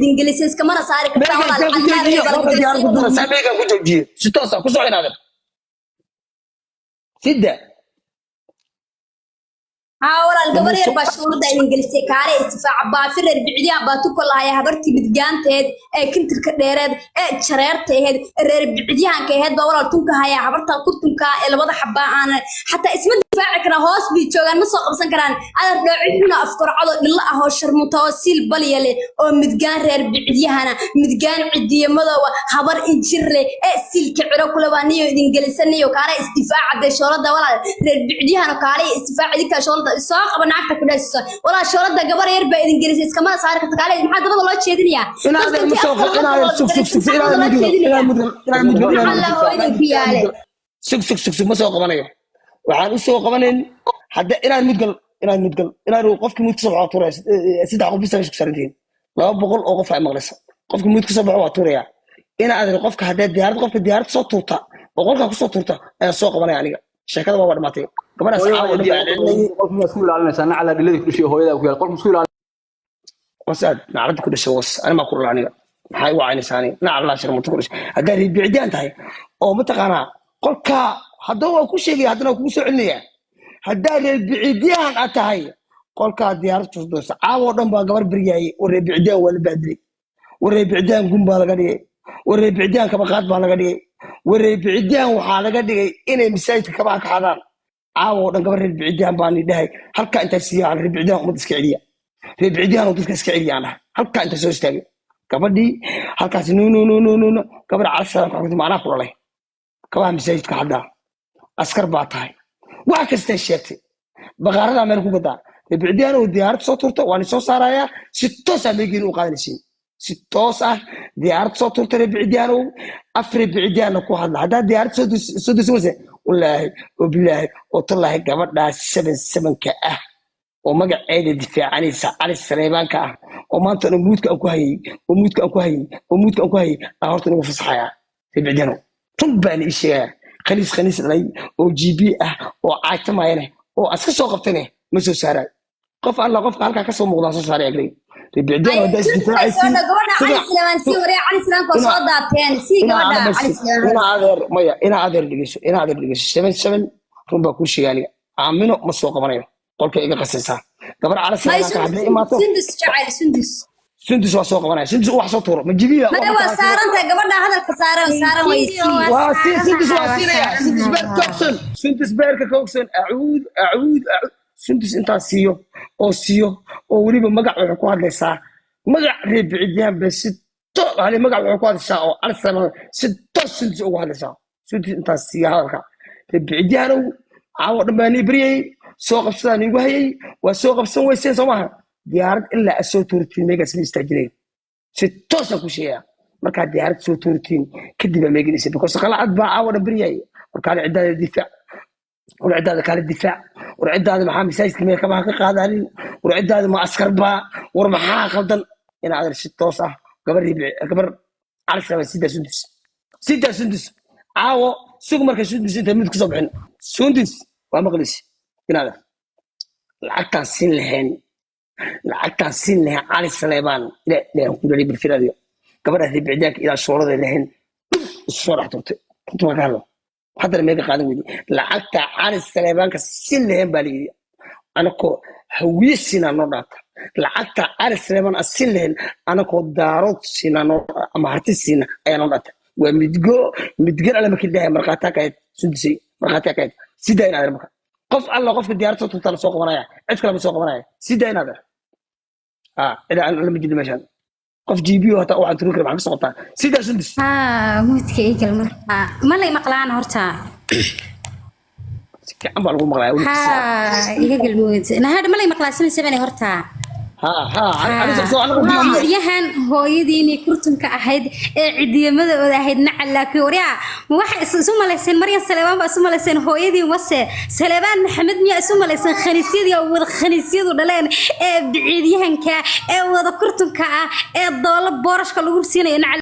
Idin gelisay, iskamana saari kartaa walaal. Meegaan ku joojiye? Cagnaar Qolka diyaarad ku tuura, meegaan ku joojiye? Si toos ah ku soco inaadan sida. Haa walaal, gabar yar baa shuurada idin gelisay. Kaale istifaaca baafi reer bicdiyaan baa tuka lahaya. Habartii midgaanteed ee kintirka dheereed ee jareerta aheyd ee reer bicdiyahanka aheyd baa walaal tunka haya. Habarta kurtunka ee labada xabaa aan xataa isma difaaci karaan, hoos bay joogaan, ma soo qabsan karaan. Adar dhooci xuna, afkorcado dhillo ah oo sharmuta oo siil balya leh oo midgaan reer bicidyahana, midgaan cidiye madoowa, habar injir leh ee siilka ciro kule waa niyo idin gelisanayo. Kaale isdifaaca dee shoolada walaal, reer bicidyahana kaale isdifaaca idinkaa. Shoolada soo qaba, naagta ku dhayso walaal. Shoolada gabar yar baa idin gelisay, iskamana saari karta. Kaale, maxaa dabada loo jeedinayaa? Inaadan ma soo inaadan, sug sug sug, inaadan muddo, inaadan muddo, inaadan muddo. Maxaa la idinku yaale? Sug sug sug sug, ma soo qabanayo. Waxaan u soo qabanayn hadda inaan mudgal, inaan mudgal, inaan qofkii mud kasoo baxo waa tuuraya. Saddex qof bisa meesha ku saarantihiin, 200 oo qof ay maqlaysa. Qofkii mud kasoo baxo waa tuuraya. Inaadan qofka haddee diyaarad, qofka diyaarad soo tuurta oo qolkaa kusoo tuurta ayaa soo qabanaya. Aniga sheekada waa dhamaatay. Gabadhaas caawa dhan baa celinayay. Qolka ma isku ilaalinaysaa? Nacala dhiladii ku dhashay hooyada ku yaal, qolka isku ilaalin. Wasaad nacladda ku dhashay was, ani maa ku dhal? Aniga maxaa igu caynaysaa? Aniga naclaa sharmuta ku dhashay. Haddaa riibicdaan tahay oo mataqaanaa qolkaa haddaba waa ku sheegaya, haddana waa kugu soo celinaya. Haddaa reer biciidyahan aad tahay, qolkaa diyaarad kusoo doorsa. Caawa oo dhan baa gabar beryaayay. War reer biciidyahan waa la baadilay, war reer biciidyahan gun baa laga dhigay, war reer biciidyahan kabaqaad baa laga dhigay, war reer biciidyahan waxaa laga dhigay inay masaajidka kabaha ka xadaan. Caawa oo dhan gabar reer biciidyahan baa ni dhahay. Halkaa intaa siiya, reer biciidyahan ummadda iska celiya, reer biciidyahan oo dadka iska celiya aan dhahay. Halkaa intaa soo istaagay gabadhii halkaas, no no no no no no, gabadha calasalaam ku macnaha ku dhalay kabaha masaajidka xadaa, askar baa tahay, wax kastay sheegtay, baqaaradaa meel ku gadaa. Reer oo diyaarad soo tuurta waan soo saarayaa. Si toos ah meegiin u qaadanaysiin, si toos ah diyaarad soo tuurta. Reer bicidiyaanow, af reer bicidiyaanna ku hadla. Haddaa diyaarad soo dusin wayse, wallaahi oo bilaahi oo tallaahi, gabadhaas seven sevenka ah oo magaceeda difaacanaysa, Cali Saleebaanka ah, oo maanta dhan muudka aan ku hayay, oo muudka aan ku hayay, oo muudka aan ku hayay, aan horta inagu fasaxayaa. Reer bicidiyaanow, run baan ii sheegayaa. Khaniis khaniis dhalay oo GB ah oo caajtamayane oo aska soo qabtane ma soo saarayo. Qof alla qofka halkaa kasoo muuqdaa soo saaray. Agrey, reer bicidiyaanow, haddaa isdifaacaysiin. Gabadha Cali Slemaan sii waree. Cali Slemaan soo daateen, sii gabadha Cali Slemaan. Ina adeer, maya, ina adeer dhegeyso, ina adeer dhegeyso. Seven seven, run baa kuu sheegay. Aniga aamino ma soo qabanayo, qolka iga qasaysaa. Gabar Cali Slemaan hadday imaato. Sundus jacayl, Sundus. Sundus waa soo qabanaya. Sundus wax soo tuuro ma jibiya? Maya, waa saarantahay gabadha hadalka saaran, saaran way sii. Waa si Sundus waa siinaya. Sundus beer koogson, Sundus beerka koogson. Acuud acuud acuud. Sundus intaas siiyo oo siiyo oo weliba magac waxay ku hadlaysaa, magac reer bicidyaan bay si to yani magac waxay ku hadlaysaa oo Cali Slemaan si toos Sundus ugu hadlaysaa. Sundus intaas siiya hadalka. Reer bicidyahanow, caawo dhan baa nii baryayay, soo qabsadaa niigu hayay, waa soo qabsan weyseen, soo maaha? Diyaarad ilaa aad soo tuurtiin meegaas ma istaajinayo. Si toosaan ku sheegaya, markaad diyaarad soo tuurtiin kadib aa meeganaysa, because qalacad baa caawo dhan baryayay. War kaale ciddaada difaac, war ciddaada kaale difaac, war ciddaada maxaa masaajidka meel kabaha ka qaadaanin? War ciddaada ma askar baa? War maxaa qaldan? In adeer si toos ah gabar gabar Cali Salaam sidaa. Sundus sidaa, Sundus caawo sug. Marka Sundus inta mid kusoo bixin, Sundus waa maqlisi. Inaada lacagtaan siin lahayn, lacagtaan siin lahayn Cali Saleebaan, ilaa ku dhalay bilfiraadiyo gabadhaas bicdaanka ilaa shoolada lahayn isu soo dhex turtay. Runta waa ka hadlo, haddana meega qaadan weydi. Lacagta Cali Saleebaanka siin lahayn baa layidhi, anakoo Hawiye siinaa noo dhaata. Lacagta Cali Saleebaan aan siin lahayn, anakoo Daarood siinaa noo ama Harti siina ayaa noo dhaata. Waa midgo midgan alle markii dhahay, markhaataa kahayd Sundusay, markhaataa kahayd. Sidaa in adeer, marka qof alla qofka diyaarad soo tuurtaa la soo qabanaya, cid kale ma soo qabanaya. Sidaa in adeer, cid aan lama jirto meeshaan. Qof GB hataa waxaan turin kara maxaa ka soo qabtaa? Sidaa Sundus. Haa, muudka igal marka ma lay maqlaan horta? Si fiican baa lagu maqlaya weli. Haa, iga galmuud nahadha, ma lay maqlaa seven seven horta? Ha ha. Hooyahan hooyadiinii kurtunka ahayd ee cidiyamadooda ahayd nacalaakiy. Waryaa, ma waxa isu malayseen Maryan Saleebaan baa isu malayseen? Hooyadiin wase Saleebaan Maxamed miyaa isu malayseen? Khaniisyadii oo wada khaniisyadu dhaleen ee biciidyahanka ee wada kurtunka ah ee doolo boorashka lagu siinayo nacal.